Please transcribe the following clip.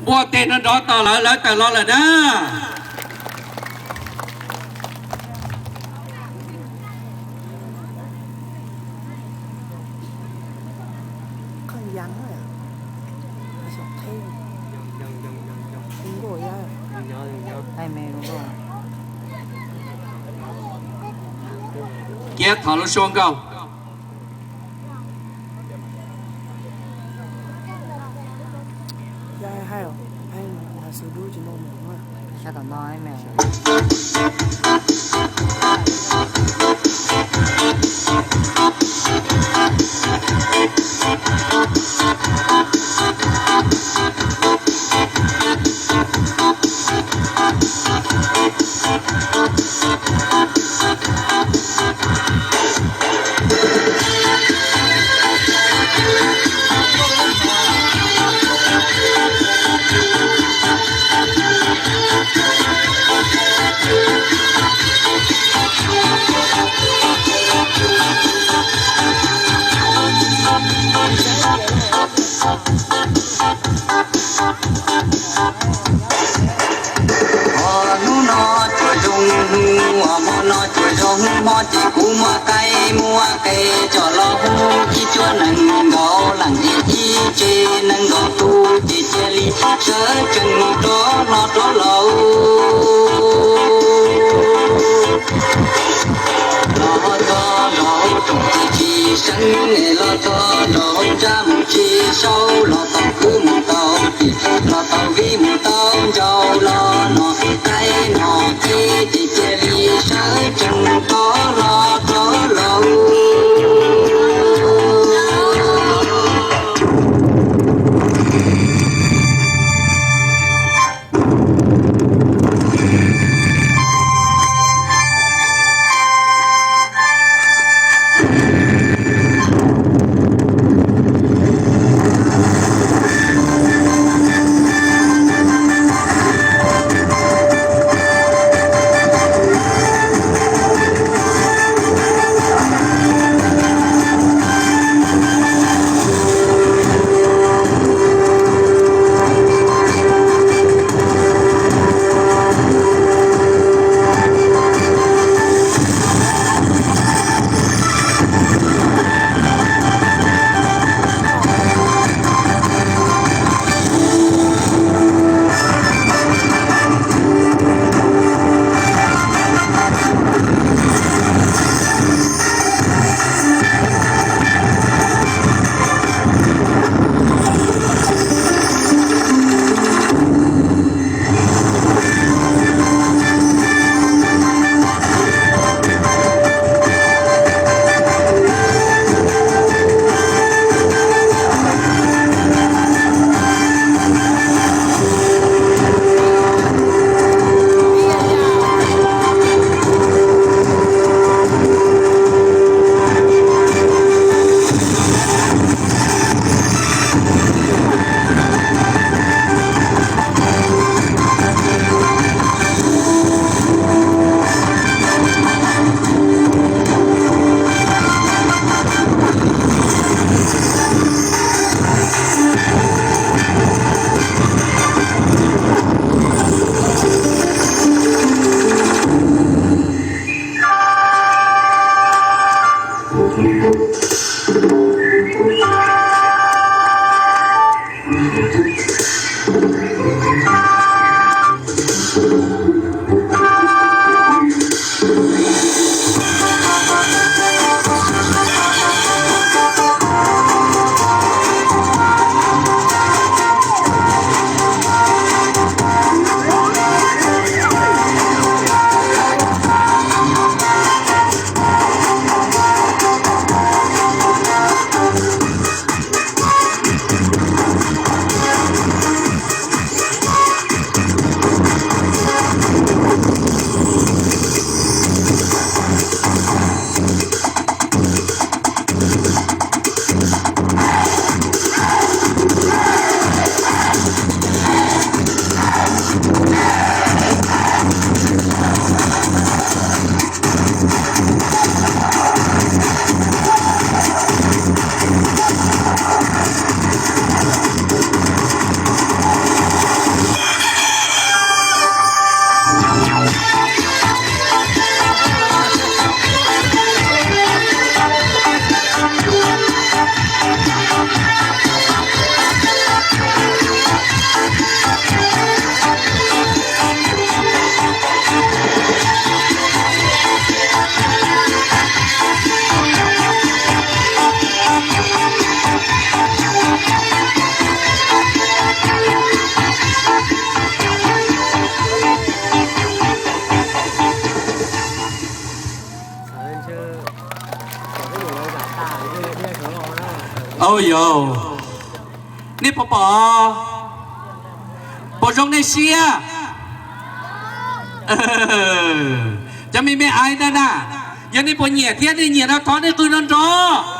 Puag teg no nrov tos lawv, lawv tawm los lawm na. Kiab thov lub suab nkauj. Hnub no tsuas zoo hnub, hmo no tsuas zoo hmo, ces kuv muab qaib muab qe coj los hu ib cuab nees nkaum leej, ib tsev nees nkaum tus, ces cia li sawv tsees rov hlo rov laus. Los txog nraum zoov ces tsis seev, los txog nraum ntsab mus tsis sau, los tau kwv mus tau tij, los tau viv mus tau ncaus, los no qaib no qe ces cia li sawv tsees rov hlo rov laus. Au yog, nej puas pom, puas zoo nej siab? Cov me me aiv ntag na, yog nej puas nyiam thiab nej nyiam no thov nej qw nrov nrov.